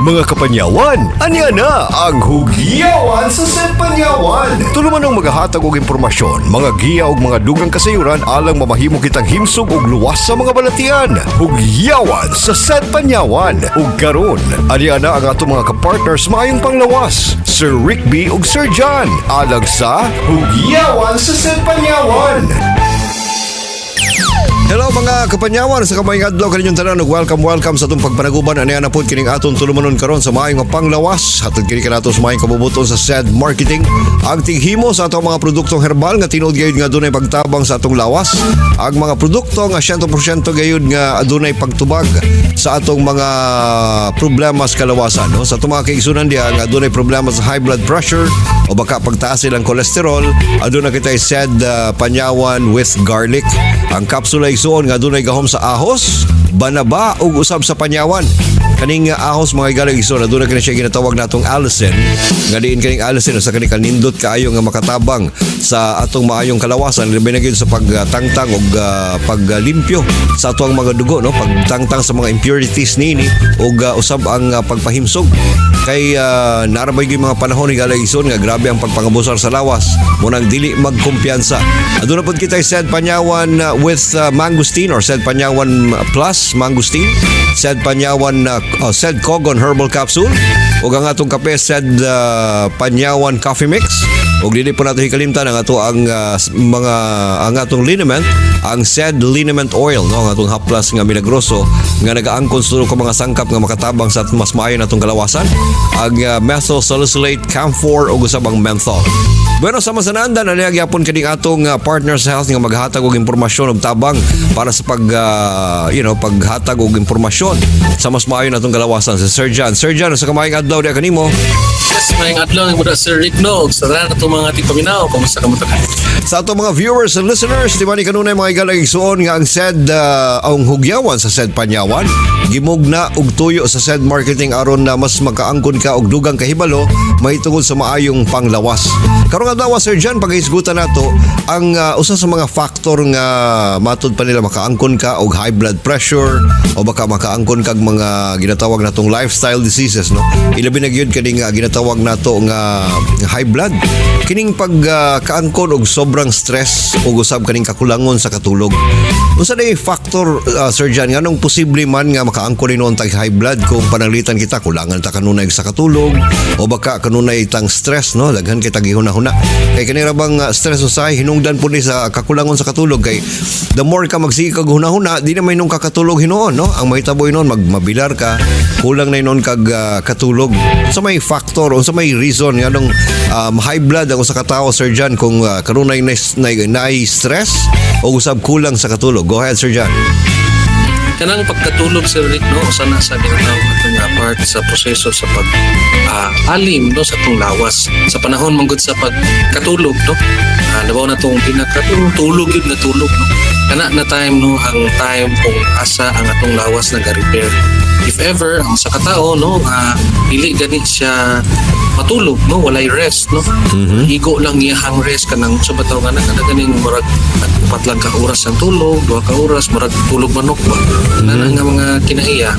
Mga kapanyawan, ania na ang Hugyawan sa Said Panyawan. Tulumanong magahatag og impormasyon, mga giya ug mga dugang kasayuran alang mamahimo kitang himsog ug luwas sa mga balatian. Hugyawan sa Said Panyawan. Ug karon, ania na ang atong mga kapartners maayong panglawas, Sir Rick B ug Sir John, alang sa Hugyawan sa Said Panyawan. Hello, mga kapanyawan, sa maayong adlaw kaninyong tanan ug welcome, welcome sa atong pagpanaguban. Ani na pod kining atong tulumanon karon sa maayong panglawas. Hatod kini kanato sa maayong kabubuton sa SED Marketing, ang tighimo sa atong mga produktong herbal nga tinuod gayud nga adunay pagtabang sa atong lawas, ang mga produkto nga 100% gayud nga adunay pagtubag sa atong mga problema sa kalawasan, no? Sa atong mga kaigsunan diha nga adunay problema sa high blood pressure o baka pagtaas ilang kolesterol, aduna kita SED Panyawan with garlic. Ang kapsula, igsuon, nga adunay gahom sa ahos, banaba ug usab sa panyawan. Kaning ahos, mga higala, igsuon, aduna kini siya ginatawag natong allicin, nga diin kaning allicin usa kani kanindot kaayo nga makatabang sa atong maayong kalawasan, labi na gyud sa pagtangtang ug paglimpyo sa atong mga dugo, no, pagtangtang sa mga impurities niini ug usab ang pagpahimsog kay naa ra bay gyud mga panahon, higala, igsuon, nga grabe ang pagpangabusar sa lawas mo nang dili magkumpiyansa. Aduna pod kita Said Panyawan with mangosteen or Said Panyawan plus mangosteen, Said Panyawan Said Kogon herbal capsule ug ang atong kape, Said Panyawan coffee mix. Ug dili po nato hikalimtan ang ato ang mga ang atong liniment, ang Said liniment oil, no, ang atong haplas nga milagroso nga nagaangkon sa ka mga sangkap nga makatabang sa mas maayo natong kalawasan, ang methyl salicylate, camphor ug usab ang menthol. Bueno, sama sa naandan, ano gyapon kaning atong partner sa health nga maghatag og impormasyon ug tabang para sa pag paghatag og impormasyon sa mas maayo natong kalawasan, si Sir John. Sir John, usa ka maayong adlaw diha kanimo. Yes, maayong adlaw mo Sir Rick, no. Ug sa tanan atong mga tigpaminaw, kumusta ka mo tanan? Sa atong mga viewers and listeners, di ba ni kanunay, mga higala, igsuon, nga ang said ang hugyawan sa Said Panyawan gimugna og tuyo sa Said Marketing aron na mas makaangkon ka og dugang kahibalo mahitungod sa maayong panglawas. Karong adlaw, Sir John, paghisgutan nato ang usa sa mga factor nga matud pa nila makaangkon ka og high blood pressure o baka makaangkon kag mga ginatawag natong lifestyle diseases, no. Ilabi na gyud kaning ginatawag nato nga high blood. Kining pag kaangkon og sobrang stress ug usab kaning kakulangon sa katulog. Unsa day factor, Sir John, nganong posible man nga makaangkon ni tag high blood kung pananglitan kita kulangan ta kanunay sa katulog o baka kanunay tang stress, no, daghan kita gihuna-huna kay kani ra bang stress usahay hinungdan po ni sa kakulangon sa katulog, kay the more ka magsige kag huna-huna, di na may nung kakatulog hinuon, no? Ang mahitabo hinuon, magmabilar ka, kulang na hinuon kag katulog. Sa may factor, unsa may reason nganong high blood ang usa ka tawo, Sir John, kung kanunay na stress o usab kulang sa katulog? Go ahead, Sir John. Kanang pagkatulog, Sir Rick, no, usa na sa ginatawag nato nga part sa proseso sa pag alim, no, sa atong lawas. Sa panahon manggod sa pagkatulog, no. Labaw na tong pinakatulog yun na tulog, no. Kana na time, no, ang time kung asa ang atong lawas nag-repair. If ever ang sa katao, no, dili gani siya matulog, no, walay rest, no, igo lang iyang rest, kanang sa bataw nga na ganing murag 4 lang ka oras ang tulog, 2 ka oras, murag tulog manok ba nga mga kinaiya,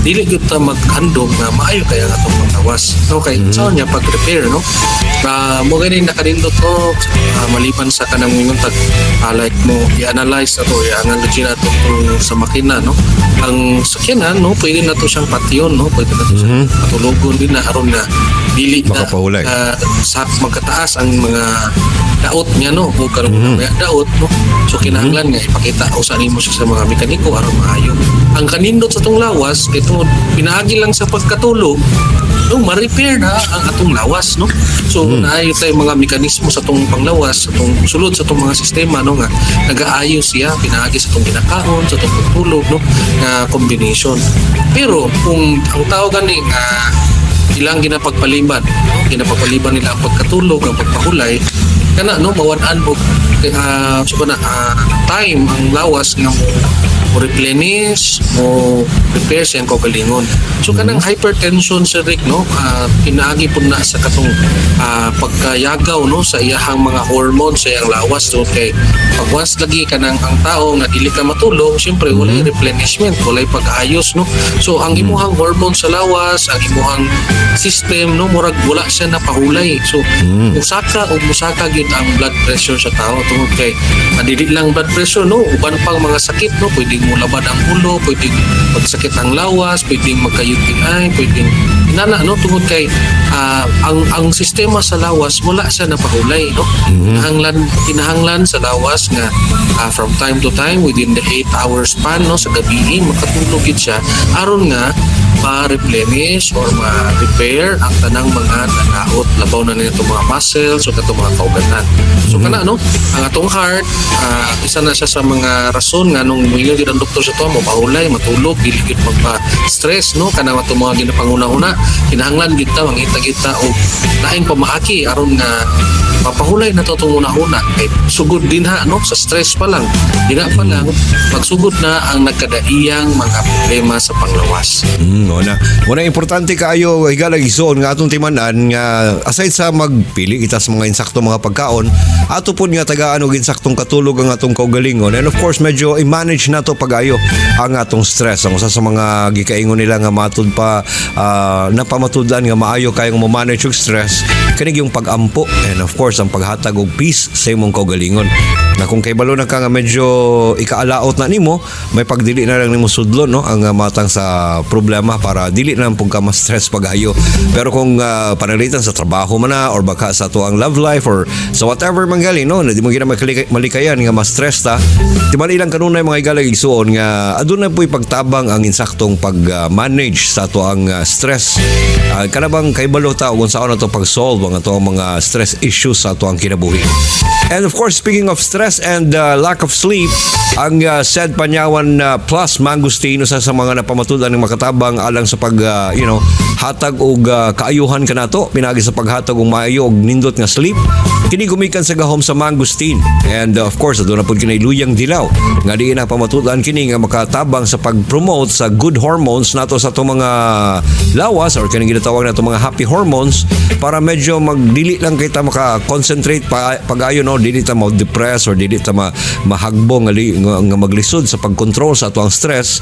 dili gyud ta maghandom nga maayo kaya nga atong panglawas, no, kay mm niya pag-repair, no. Mo gani nakanindot, no, maliban sa kanang mingon tag like mo i-analyze na to, i-analogy na to sa makina, no, ang sakyanan, no, pwede na to siyang patyon, no, pwede na to siyang patulogon din na aron nga dili na Makapahulay. Sa magkataas ang mga daot niya, no, o karong mga daot, no. So kinahanglan nga ipakita usa nimo siya sa mga mekaniko aron maayo ang kanindot sa atong lawas, kay tungod pinaagi lang sa pagkatulog, no, ma-repair na ang atong lawas, no. So naayo tayo mga mekanismo sa atong panglawas, sa atong sulod sa atong mga sistema, no, nga nagaayos siya pinaagi sa atong ginakaon, sa atong pagtulog, no, nga combination. Pero kung ang tao gani nga ilang ginapagpaliban, no? Ginapagpaliban nila ang pagkatulog, ang pagpahulay, kana, no, mawad-an og so na time ang lawas nga mo Mo replenish, mo repair siyang kaugalingon. So kanang hypertension, Sir Rick, no, pinaagi pud na sa katong pagkayagaw, no, sa iyahang mga hormones sa iyang lawas, no, kay pag once lagi kanang ang tao nga dili ka matulog, syempre walay replenishment, walay pag-ayos, no. So ang imuhang hormone sa lawas, ang imuhang system, no, murag wala siya napahulay. So musaka o musaka gyud ang blood pressure sa tao tungod kay dili lang blood pressure, no, uban pang mga sakit, no, pwedeng mulabad ang ulo, pwedeng magsakit ang lawas, pwedeng magka-UTI, pwedeng inana, no, tungod kay ang sistema sa lawas wala siya napahulay, no. Kinahanglan sa lawas nga from time to time within the 8-hour span, no, sa gabi makatulog gid siya aron nga ma-replenish or ma-repair ang tanang mga nanaot, labaw na nito mga muscles o katong mga kaugatan. So kana, no, ang atong heart, isa na siya sa mga rason nga nung moingon gyud ang doktor sa ato, mo pahulay, matulog, dili gyud magpa-stress, no, kanang atong mga ginapanguna-una, kinahanglan gyud ta mangita gyud ta og laing pamaagi aron nga mapahulay na to itong una-una, kay sugod din ha, no, sa stress pa lang, dina pa lang magsugod na ang nagkadaiyang mga problema sa panglawas. Na. Muna importante kaayo, higala igsoon, nga atong timan-an nga aside sa magpili kita sa mga insakto mga pagkaon, ato pod nga tagaan og insaktong katulog ang atong kaugalingon and of course medyo i-manage nato pag-ayo ang atong stress. Ang usa sa mga gikaingon nila nga matud pa napamatud-an nga maayo kayong mo manage og stress kani yung pag-ampo and of course ang paghatag og peace sa imong kaugalingon. Na kung kay balo na ka nga medyo ikaalaot na nimo, may pagdili na lang nimo sudlon, no, ang matang sa problema para dili na lang pud ka ma-stress pag-ayo. Pero kung pananglitan sa trabaho man na or baka sa tuang love life or sa whatever man gali, no, na di mo gina malikayan nga ma-stress ta. Timan ilang kanunay, mga higala igsuon, nga aduna po'y pagtabang ang insaktong pag-manage sa tuang stress. Kana bang kay balo ta kung saan na to pag-solve ang atoang mga stress issues sa atoang kinabuhi. And of course, speaking of stress and lack of sleep, ang said Panyawan Plus Mangosteen usa sa mga napamatud-an ng makatabang alang sa pag hatag og kaayuhan kanato pinagi sa paghatag og maayo og nindot nga sleep. Kini gumikan sa gahom sa mangosteen. And of course, aduna pud kini luyang dilaw nga diin napamatud-an kini nga makatabang sa pag-promote sa good hormones nato sa atong mga lawas or kining ginatawag nato mga happy hormones para medyo magdili lang kita maka-concentrate pa pag-ayo, no, dili ta ma-depress or dili ta mahagbong nga maglisod sa pag-control sa atoang stress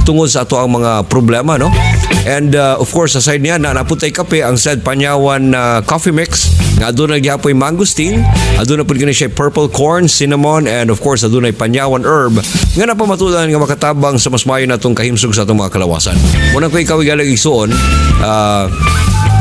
tungod sa atoang mga problema, no. And of course, aside niya na naputay kape, ang said Panyawan coffee mix nga aduna gyapoy mangosteen, aduna pud kini siya purple corn, cinnamon and of course adunay Panyawan herb nga napamatudan nga makatabang sa mas maayo natong kahimsog sa atong mga kalawasan. Muna ko ikaw, higala igsuon,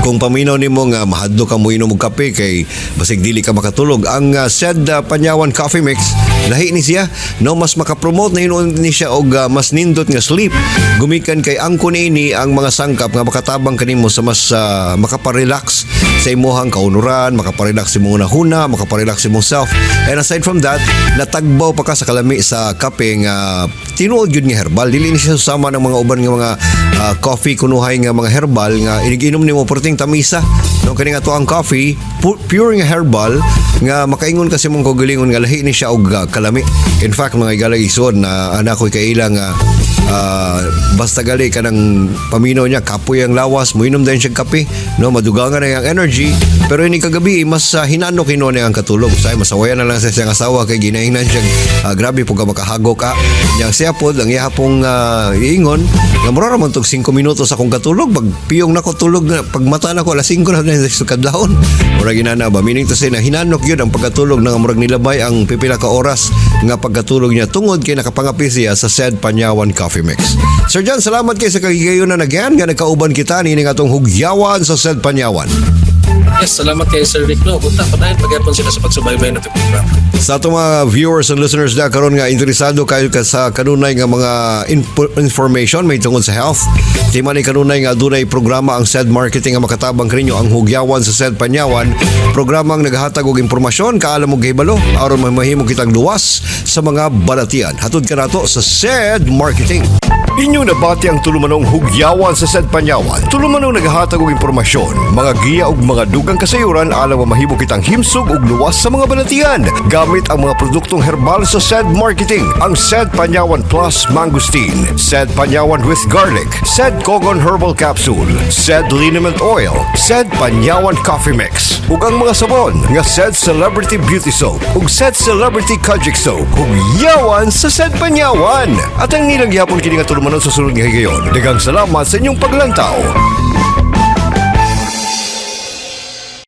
kung paminaw nimo nga mahadlok ka moinom og kape kay basig dili ka makatulog, ang said Panyawan coffee mix lahi ni siya, no, mas makapromote na hinuon ni siya og mas nindot nga sleep gumikan kay angkon ini ang mga sangkap nga makatabang kanimo sa mas makaparelax sa imuhang kaunuran, makaparelax sa imong hunahuna, makaparelax sa imong self. And aside from that, natagbaw pa ka sa kalami sa kape nga tinuod gyud nga herbal. Dili ni siya susama ng mga uban nga mga coffee kunuhay nga mga herbal nga inig-inom nimo perting tamisa. No, kani nga to ang coffee pure nga herbal nga makaingon kasi mong kaugalingon nga lahi ni siya og kalami. In fact, mga higala igsoon, na anak ko'y kaila nga basta gali ka ng paminaw niya, kapoy ang lawas, muinom din siya kape, no, madugangan na yung energy, pero ini kagabi mas hinanok hinuon niya ang katulog. Say masawayan na lang sa siyang asawa kay ginaingnan siya, "Grabe po ka makahagok ka." Yang siya pod ang iya pong iingon nga mura ra man tog 5 minuto sa akong katulog, pag piyong nako tulog na, pag mata nako alas 5 na sa kadlawon. Murag inana ba, meaning to say na hinanok yun ang pagkatulog nga murag nilabay ang pipila ka oras nga pagkatulog niya tungod kay nakapangapi siya sa said Panyawan Coffee Mix. Sir John, salamat kay sa kahigayonan again nga nagkauban kita nining atong hugyawan sa said Panyawan. Yes, salamat kay Sir Rick. No, punta padayon pagyapon sila sa pagsubaybay ng ating programa. Sa atong mga viewers and listeners na karon nga interesado kayo ka sa kanunay nga mga information may tungod sa health, di man ni kanunay nga adunay programa ang said marketing nga makatabang kaninyo, ang hugyawan sa said Panyawan, programang naghatag og impormasyon, kaalam og hibalo aron mahimo kitang luwas sa mga balatian. Hatod ka nato sa said marketing. Inyong nabati ang tulumanong Hugyawan sa Said Panyawan. Tulumanong naghahatag og impormasyon, mga giya ug mga dugang kasayuran alang mahimo kitang himsog ug luwas sa mga balatian gamit ang mga produktong herbal sa Said Marketing. Ang Said Panyawan Plus Mangosteen, Said Panyawan with Garlic, Said Kogon Herbal Capsule, Said Liniment Oil, Said Panyawan Coffee Mix, ug ang mga sabon nga Said Celebrity Beauty Soap ug Said Celebrity Kojic Soap. Hugyawan sa Said Panyawan. At ang nilang gihapon kini nga tulumanon sa sunod nga higayon. Daghang salamat sa inyong paglantaw.